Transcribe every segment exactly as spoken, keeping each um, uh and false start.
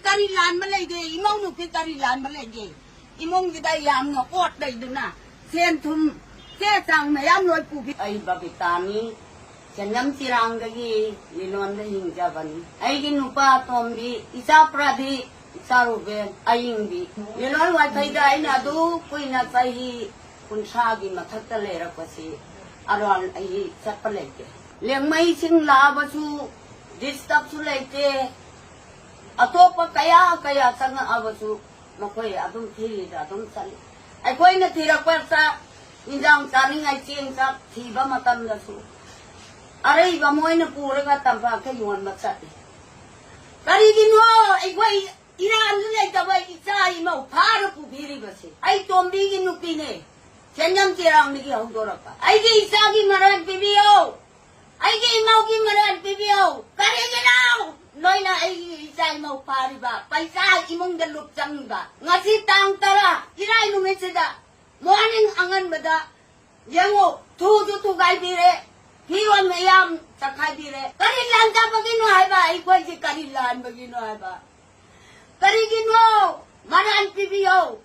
ꯀꯔꯤ ꯂꯥꯟꯕ ꯂꯩꯒꯦ? ꯏꯃꯧ ꯅꯨꯄꯤ ꯀꯔꯤ ꯂꯥꯟꯕ ꯂꯩꯒꯦ? ꯏꯃꯨꯡꯁꯤꯗ ꯌꯥꯝꯅ ꯑꯣꯠ ꯂꯩꯗꯨꯅ ꯁꯦꯟ ꯊꯨꯝ ꯆꯦ ꯆꯥꯡ ꯃꯌꯥꯝ ꯂꯣꯏ ꯄꯨꯈꯤ꯫ ꯑꯩ ꯕꯕꯤꯇꯥꯅꯤ, ꯁꯦꯟꯖꯝ ꯆꯤꯔꯥꯡꯗꯒꯤ ꯂꯤꯂꯣꯟꯗ ꯍꯤꯡꯖꯕꯅꯤ꯫ ꯑꯩꯒꯤ ꯅꯨꯄꯥ ꯑꯇꯣꯝꯕꯤ, ꯏꯆꯥ ꯄ꯭ꯔꯗꯤꯞ, ꯏꯆꯥ ꯔꯨꯕꯦꯟ, ꯑꯌꯤꯡꯕꯤ꯫ ꯂꯤꯂꯣꯟ ꯋꯥꯏꯊꯩꯗ ꯑꯩꯅ ꯑꯗꯨ ꯀꯨꯏꯅ ꯆꯍꯤ ꯀꯨꯟꯊ꯭ꯔꯥꯒꯤ ꯃꯊꯛꯇ ꯂꯩꯔꯛꯄꯁꯤ ꯑꯔꯥꯟ ꯑꯩ ꯆꯠꯄ ꯂꯩꯇꯦ꯫ ꯂꯦꯡꯃꯩꯁꯤꯡ ꯂꯥꯛꯑꯕꯁꯨ ꯗꯤꯁꯇꯔꯕꯁꯨ ꯂꯩꯇꯦ꯫ ꯑꯇꯣꯞꯄ ꯀꯌꯥ ꯀꯌꯥ ꯆꯪꯉꯛꯑꯕꯁꯨ ꯃꯈꯣꯏ ꯑꯗꯨꯝ ꯊꯤꯔꯤꯗ ꯑꯗꯨꯝ ꯆꯠꯂꯤ꯫ ꯑꯩꯈꯣꯏꯅ ꯊꯤꯔꯛꯄ ꯆꯥꯛ, ꯏꯟꯖꯥꯡ ꯆꯥꯅꯤꯡꯉꯥꯏ ꯆꯦꯡ ꯆꯥꯛ ꯊꯤꯕ ꯃꯇꯝꯗꯁꯨ ꯑꯔꯩꯕ ꯃꯣꯏꯅ ꯄꯨꯔꯒ ꯇꯝꯄꯥꯛꯇ ꯌꯣꯟꯕ ꯆꯠꯂꯤ꯫ ꯀꯔꯤꯒꯤꯅꯣ ꯑꯩꯈꯣꯏ ꯏꯔꯥꯟꯁꯨ ꯂꯩꯇꯕ ꯏꯆꯥ ꯏꯃꯧ ꯐꯥꯔ ꯄꯨꯕꯤꯔꯤꯕꯁꯦ? ꯑꯩ ꯇꯣꯝꯕꯤꯒꯤ ꯅꯨꯄꯤꯅꯦ, ꯁꯦꯟꯖꯝ ꯆꯤꯔꯥꯡꯗꯒꯤ ꯍꯧꯗꯣꯔꯛꯄ꯫ ꯑꯩꯒꯤ ꯏꯆꯥꯒꯤ ꯃꯔꯥꯜ ꯄꯤꯕꯤꯌꯣ, ꯑꯩꯒꯤ ꯏꯃꯧꯒꯤ ꯃꯔꯥꯜ ꯄꯤꯕꯤꯌꯣ꯫ ꯀꯔꯤꯒꯤꯅꯣ ꯅꯣꯏꯅ ꯑꯩꯒꯤ ꯏꯆꯥ ꯏꯃꯧ ꯐꯥꯔꯤꯕ, ꯄꯩꯁꯥ ꯏꯃꯨꯡꯗ ꯂꯨꯞ ꯆꯪꯉꯤꯕ? ꯉꯁꯤ ꯇꯥꯡ ꯇꯔꯥ, ꯏꯔꯥꯏ ꯅꯨꯃꯤꯠꯁꯤꯗ ꯃꯣꯔꯅꯤꯡ ꯑꯉꯟꯕꯗ ꯌꯦꯡꯉꯨ, ꯊꯨꯁꯨ ꯊꯨꯒꯥꯏꯕꯤꯔꯦ, ꯐꯤꯔꯣꯜ ꯃꯌꯥꯝ ꯆꯈꯥꯏꯕꯤꯔꯦ꯫ ꯀꯔꯤ ꯂꯥꯟꯖꯕꯒꯤꯅꯣ ꯍꯥꯏꯕ? ꯑꯩꯈꯣꯏꯁꯦ ꯀꯔꯤ ꯂꯥꯟꯕꯒꯤꯅꯣ ꯍꯥꯏꯕ? ꯀꯔꯤꯒꯤꯅꯣ? ꯃꯔꯥꯜ ꯄꯤꯕꯤꯌꯣ꯫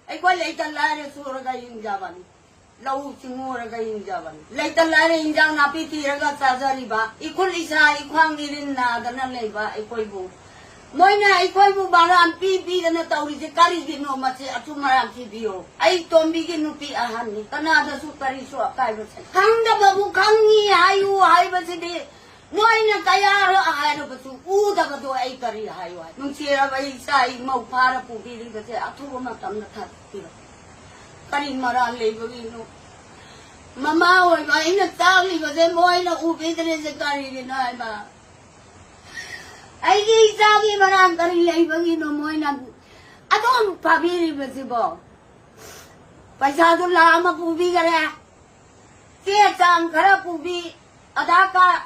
ꯑꯩꯈꯣꯏ ꯂꯩꯇ ꯂꯥꯏꯔ ꯁꯨꯔꯒ ꯍꯤꯡꯖꯕꯅꯤ, ꯂꯧꯎ ꯁꯤꯡꯎꯔꯒ ꯍꯤꯡꯖꯕꯅꯤ꯫ ꯂꯩꯇ ꯂꯥꯏꯔ ꯏꯟꯖꯥꯡ ꯅꯥꯄꯤ ꯊꯤꯔꯒ ꯆꯥꯖꯔꯤꯕ, ꯏꯈꯨꯜ ꯏꯁꯥ ꯏꯈ꯭ꯋꯥꯡ ꯏꯔꯤꯟ ꯅꯥꯗꯅ ꯂꯩꯕ ꯑꯩꯈꯣꯏꯕꯨ, ꯃꯣꯏꯅ ꯑꯩꯈꯣꯏꯕꯨ ꯃꯔꯥꯟ ꯄꯤ ꯄꯤꯗꯅ ꯇꯧꯔꯤꯁꯦ ꯀꯔꯤꯒꯤꯅꯣ? ꯃꯁꯤ ꯑꯆꯨꯝ ꯃꯔꯥꯟ ꯊꯤꯕꯤꯌꯣ꯫ ꯑꯩ ꯇꯣꯝꯕꯤꯒꯤ ꯅꯨꯄꯤ ꯑꯍꯟꯅꯤ, ꯀꯅꯥꯗꯁꯨ ꯀꯔꯤꯁꯨ ꯑꯀꯥꯏꯕ ꯂꯩ꯫ ꯈꯪꯗꯕꯕꯨ ꯈꯪꯉꯤ ꯍꯥꯏꯌꯨ ꯍꯥꯏꯕꯁꯤꯗꯤ ꯅꯣꯏꯅ ꯀꯌꯥꯔꯛ ꯍꯥꯏꯔꯕꯁꯨ ꯎꯗꯕꯗꯣ ꯑꯩ ꯀꯔꯤ ꯍꯥꯏꯌꯨ ꯍꯥꯏ? ꯅꯨꯡꯁꯤꯔꯕ ꯏꯆꯥ ꯏꯃꯧ ꯐꯥꯔ ꯄꯨꯕꯤꯔꯤꯕꯁꯦ ꯑꯊꯨꯕ ꯃꯇꯝꯗ ꯊꯥꯗꯣꯛꯄꯤꯔꯣ꯫ ꯀꯔꯤ ꯃꯔꯥꯜ ꯂꯩꯕꯒꯤꯅꯣ? ꯃꯃꯥ ꯑꯣꯏꯕ ꯑꯩꯅ ꯆꯥꯛꯂꯤꯕꯁꯦ ꯃꯣꯏꯅ ꯎꯕꯤꯗ꯭ꯔꯤꯁꯦ ꯀꯔꯤꯒꯤꯅꯣ ꯍꯥꯏꯕ? ꯑꯩꯒꯤ ꯏꯆꯥꯒꯤ ꯃꯔꯥꯜ ꯀꯔꯤ ꯂꯩꯕꯒꯤꯅꯣ ꯃꯣꯏꯅ ꯑꯗꯨꯝ ꯐꯥꯕꯤꯔꯤꯕꯁꯤꯕꯣ? ꯄꯩꯁꯥꯗꯨ ꯂꯥꯛ ꯑꯃ ꯄꯨꯕꯤꯈꯔꯦ, ꯆꯦ ꯆꯥꯡ ꯈꯔ ꯄꯨꯕꯤ, ꯑꯙꯥꯔ ꯀꯥꯔꯗ,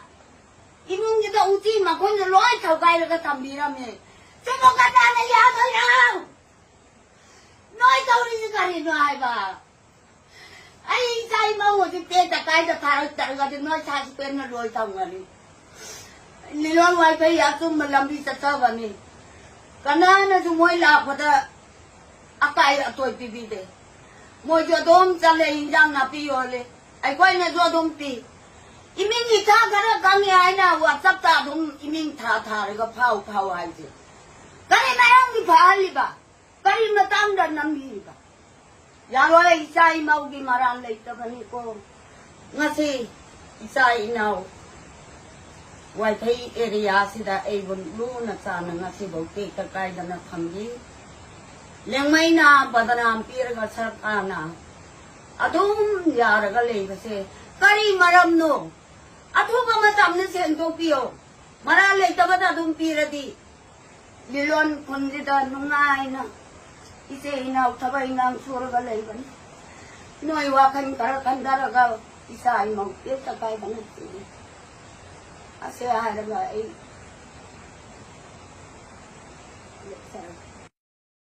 ꯏꯃꯨꯡꯁꯤꯗ ꯎꯆꯤ ꯃꯈꯨꯟꯁꯨ ꯂꯣꯏ ꯊꯧꯒꯥꯏꯔꯒ ꯊꯝꯕꯤꯔꯝꯃꯦ꯫ ꯁꯤꯕꯨ ꯀꯅꯥꯅ ꯌꯥꯗꯣꯏꯅꯣ? ꯅꯣꯏ ꯇꯧꯔꯤꯁꯤ ꯀꯔꯤꯅꯣ ꯍꯥꯏꯕ? ꯑꯩ ꯏꯆꯥ ꯏꯃꯧ ꯍꯧꯖꯤꯛ ꯄꯦꯟꯗ ꯀꯥꯏꯗ ꯊꯥꯔꯛꯇ꯭ꯔꯒꯗꯤ ꯅꯣꯏ ꯁꯥꯁꯨ ꯄꯦꯟꯅ ꯂꯣꯏ ꯊꯝꯒꯅꯤ꯫ ꯂꯤꯂꯣꯡ ꯋꯥꯏꯐꯩ ꯑꯆꯨꯝꯕ ꯂꯝꯕꯤ ꯆꯠꯆꯕꯅꯤ꯫ ꯀꯅꯥꯅꯁꯨ ꯃꯣꯏ ꯂꯥꯛꯄꯗ ꯑꯀꯥꯏ ꯑꯇꯣꯏ ꯄꯤꯕꯤꯗꯦ꯫ ꯃꯣꯏꯁꯨ ꯑꯗꯨꯝ ꯆꯠꯂꯦ, ꯏꯟꯖꯥꯡ ꯅꯥꯄꯤ ꯌꯣꯜꯂꯦ, ꯑꯩꯈꯣꯏꯅꯁꯨ ꯑꯗꯨꯝ ꯄꯤ꯫ ꯏꯃꯤꯡ ꯏꯊꯥ ꯈꯔ ꯈꯪꯉꯦ ꯍꯥꯏꯅ WhatsApp-ꯇ ꯑꯗꯨꯝ ꯏꯃꯤꯡ ꯊꯥ ꯊꯥꯔꯒ ꯐꯥꯎ ꯐꯥꯎ ꯍꯥꯏꯁꯦ ꯀꯔꯤ ꯃꯔꯝꯒꯤ ꯐꯥꯍꯜꯂꯤꯕ? ꯀꯔꯤ ꯃꯇꯥꯡꯗ ꯅꯝꯕꯤꯔꯤꯕ? ꯌꯥꯔꯣꯏ, ꯏꯆꯥ ꯏꯃꯧꯒꯤ ꯃꯔꯥꯜ ꯂꯩꯇꯕꯅꯤꯀꯣ꯫ ꯉꯁꯤ ꯏꯆꯥ ꯏꯅꯥꯎ ꯋꯥꯏꯐꯩ ꯑꯦꯔꯤꯌꯥꯁꯤꯗ ꯑꯩꯕꯨ ꯂꯨꯅ ꯆꯥꯟꯅ ꯉꯁꯤꯐꯥꯎ ꯇꯦꯛꯇ ꯀꯥꯏꯗꯅ ꯊꯝꯕꯤ꯫ ꯂꯦꯡꯃꯩꯅ ꯕꯗꯅꯥꯝ ꯄꯤꯔꯒ ꯁꯔꯀꯥꯔꯅ ꯑꯗꯨꯝ ꯌꯥꯔꯒ ꯂꯩꯕꯁꯦ ꯀꯔꯤ ꯃꯔꯝꯅꯣ? ꯑꯊꯨꯕ ꯃꯇꯝꯗ ꯁꯦꯡꯗꯣꯛꯄꯤꯌꯣ꯫ ꯃꯔꯥꯜ ꯂꯩꯇꯕꯗ ꯑꯗꯨꯝ ꯄꯤꯔꯗꯤ ꯂꯤꯂꯣꯟ ꯈꯨꯟꯁꯤꯗ ꯅꯨꯡꯉꯥꯏꯅ ꯏꯆꯦ ꯏꯅꯥꯎ ꯊꯕꯛ ꯏꯟꯈꯥꯡ ꯁꯨꯔꯒ ꯂꯩꯕꯅꯤ꯫ ꯅꯣꯏ ꯋꯥꯈꯜ ꯈꯔ ꯈꯟꯊꯔꯒ ꯏꯆꯥ ꯏꯃꯧ ꯇꯦꯛꯇ ꯀꯥꯏꯗꯅ ꯊꯤꯡꯉꯤ꯫ ꯑꯁꯦ ꯍꯥꯏꯔꯒ ꯑꯩ ꯂꯦꯞꯆꯔꯒꯦ꯫